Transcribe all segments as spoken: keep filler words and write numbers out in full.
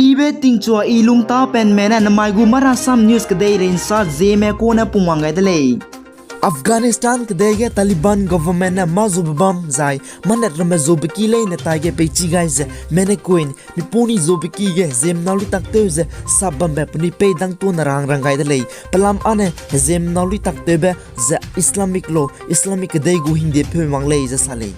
Ibe tingchua i lungtapenme ne namai gu Marasam News kedeirei nsa Zeme kune pungwang gai de lei. Afghanistan kedei ge Taliban government ne mâ zube bam zai manet ramme zube ki leine taige peichi gai ze Manakui mipuni zube ki ge heziem nâu luitaktew ze sap bambe penui pei dang tune ra hang rang gai de lei. Pelam âne heziem nâu luitaktewbe ze Islamic law, Islamic kedei gu hingde peu mang lei ze sa lei.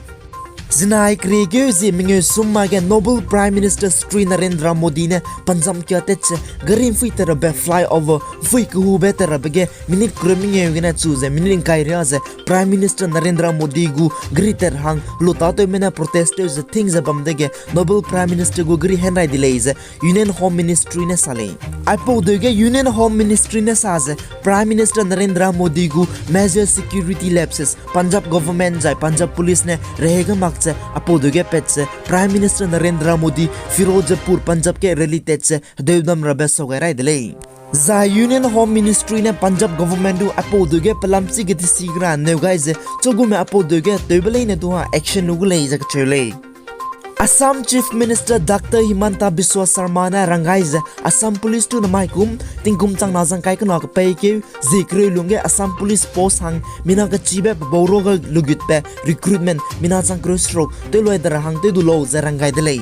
Zinai keriekeu zie mengeu sum mai ge Noble Prime Minister Shri Narendra Modi ne Punjab kia tat ze gari mphui tat rabe flyover mphui kehube tat rabe ge minute kereu mengeu gene chu ze minute ngkai ria ze Prime Minister Narendra Modi gu gari tat hang lutâtewme ne protest tew ze ting ze bam dege Noble Prime Minister gu gari henrai di lei ze Union Home Ministry ne sa lei. Aipau deu ge Union Home Ministry ne sa ze Prime Minister Narendra Modi gu major security lapses Punjab government zai Punjab police ne rehei ge mak ze aipau deu ge pat ze Prime Minister Narendra Modi Firozpur Punjab ge rally tat ze hedeudam rabe sau gai rai de lei. Zai Union Home Ministry ne Punjab government du aipau deu ge pelam chi ge tesi gra neu gai ze chugume aipau deu ge tewbe leine du ha action lu gu lei ze kacheu lei. Assam Chief Minister Doctor Himanta Biswa Sarma ne rang gai ze Assam Police tu namai kum tingkum changna zangkai kena kepeikeu zie kereu lungge Assam Police post hang mina kechibe pebau ruage lugutbe recruitment mina chang kereu seruk tewloi de ra hang tew du lau ze rang gai de lei.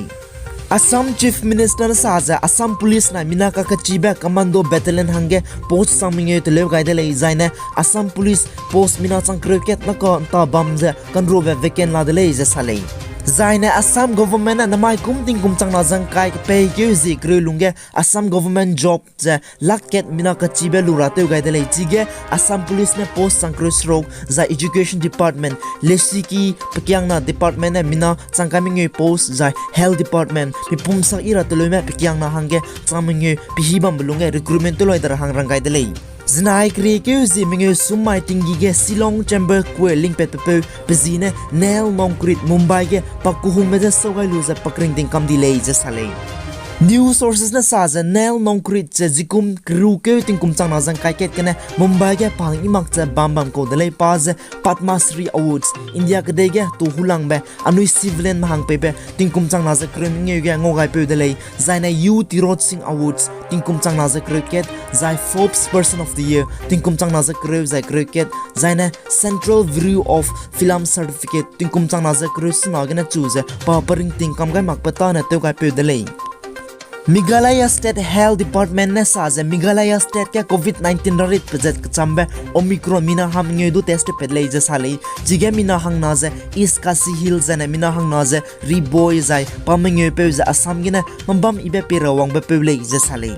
Assam Chief Minister ne sa ze Assam Police nai mina kakechibe commando battalion hangge post chang mengeu teleu gai de lei zaine Assam Police post mina chang kereu kat na ka nta bam ze kanrube vacant la de lei ze sa lei. Zaine Assam government ne namai kum tingkum changna zangkai kepeikeu zie kereu lungge Assam government job ze lak kat mina kachibe lu ra tew gai de lei chige Assam Police ne post chang kereu seruk zai Education Department, lesiki pekiangna department ne mina changkai mengeu post zai Health Department mipum sak i ra teleume pekiangna hangge chang mengeu pehî bambe lungge recruitment tewloi de ra hang rang gai de lei. Zinai keriekeu zie mengeu sum mai tinggi ge Shillong Chamber kue lingpatpepeu pe zi ne Neel Nongkrit Mumbai ge pakuhumme ze sau gai lu ze pakring tingkam di lei ze sa lei. News sources ne sa ze Neel Nongkrit ze zikum kerukeu tingkum changna zangkai kat gene Mumbai ge pahang i mak ze bam bam kau de lei pa ze Padma Shri Awards, India kedei ge tu hulangbe anui civilianme hang peibe tingkum changna ze kereu mengeu ge ngau gaipeu de lei, zaine U Tirot Singh Awards, tingkum changna ze kereu kat, zai Forbes Person of the Year, tingkum changna ze kereu zai kereu kat, zaine Central Bureau of Film Certificate, tingkum changna ze kereu sena gene chu ze pa paring tingkam gai makbe tâne tew gaipeu de lei. Meghalaya State Health Department ne sa ze Meghalaya State ge Covid nineteen rarit pezat kechambe Omicron mina hangmengeu du test tewpat lei ze sa lei, chige mina hangna ze East Khasi Hills zaine mina hangna ze Ri Bhoi zai pa mengeupeu ze Assam gene mambam ibe pie ra wangbe peu lei ze sa lei.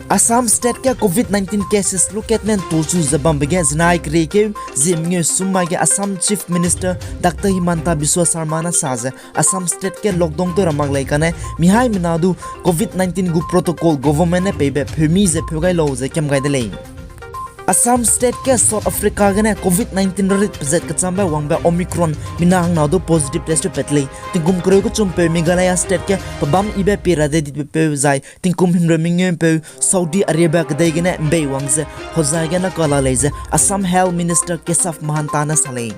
Assam State ge Covid nineteen cases lukat ne ntuchu ze bambe ge zinai keriekeu zie mengeu sum mai ge Assam Chief Minister Doctor Himanta Biswa Sarma ne sa ze Assam State ge lockdown tew ra mak lei kane mihaimena du Covid nineteen gu protocol government ne peibe pheu mi ze pheu gai lau ze kiam gai de lei. Assam State ge South Africa gene Covid nineteen rarit pezat kechambe wangbe Omicron mina hangna du positive test tewpat lei. Tingkum kereu kechumpeu Meghalaya State ge pebâm yibe pie ra de ditbepeu zai tingkum himreu mengeupeu Saudi Arabia kedei gene mbei wang ze hozai gene kala lei ze Assam Health Minister Keshab Mahanta ne sa lei.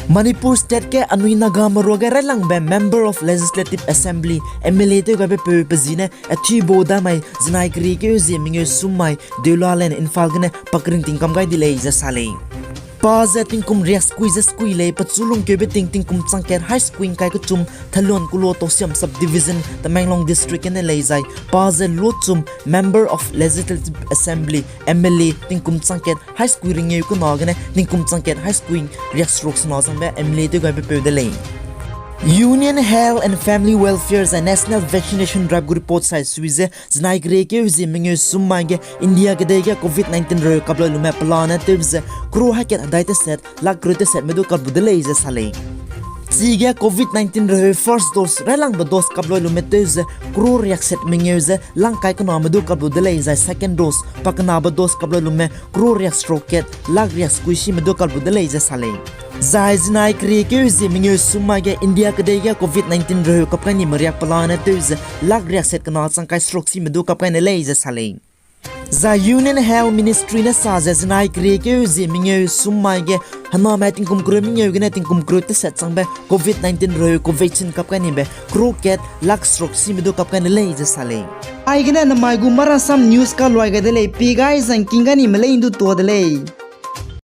Manipur State ge anui Nagame ruage railangbe Member of Legislative Assembly, M L A tewgaibepeu pe zi ne Athibo Damai zinai keriekeu zie mengeu sum mai Deulalen Imphal gene pakring tingkam gai di lei ze sa lei. Pa ze tingkum riaksekui ze sekui lei, pechu lungkeube ting tingkum changkat hai sekui ngkai kechum Thaluan Kulo Tousem Subdivision, Tamenglong District gene lei zai pa ze luachum Member of Legislative Assembly, M L A tingkum changkat hai sekui ringeu kena gene tingkum changkat hai sekui riakseruk sena zangbe M L A tewgaibepeu de lei. Union Health and Family Welfare zai National Vaccination Drive gu report sai sui ze zinai keriekeu zie mengeu sum mai ge India kedei ge Covid nineteen reu kaploi lume pelane tewbe ze crore haikat hedai teset lakh reu tesetme du kapbu de lei ze sa lei. Chige Covid nineteen reheu first dose railangbe dose kaploi lume tew ze crore riakset mengeu ze lang kai kename du kapbu de lei zai second dose pakenabe dose kaploi lume crore riakseruk kat lakh riaksekuisime du kapbu de lei ze sa lei. Zai zinai keriekeu zie mengeu sum mai ge India kedei ge Covid nineteen reheu kapkainime riak pelane tew ze lakh riakset kena changkai seruksime du kapkaine lei ze sa lei. Zai Union Health Ministry ne sa ze zinai keriekeu zie mengeu sum mai ge Hename tingkum kereu mengeu gene tingkum kereu teset changbe Covid nineteen reu Covaxin kap kai nibe crore kat lakh seruk sime du kap kai ne lei ze sa lei. Aigene namai gu marasam news kaluai gai de lei, pi gai zangking gai nime lei ndu tua de lei.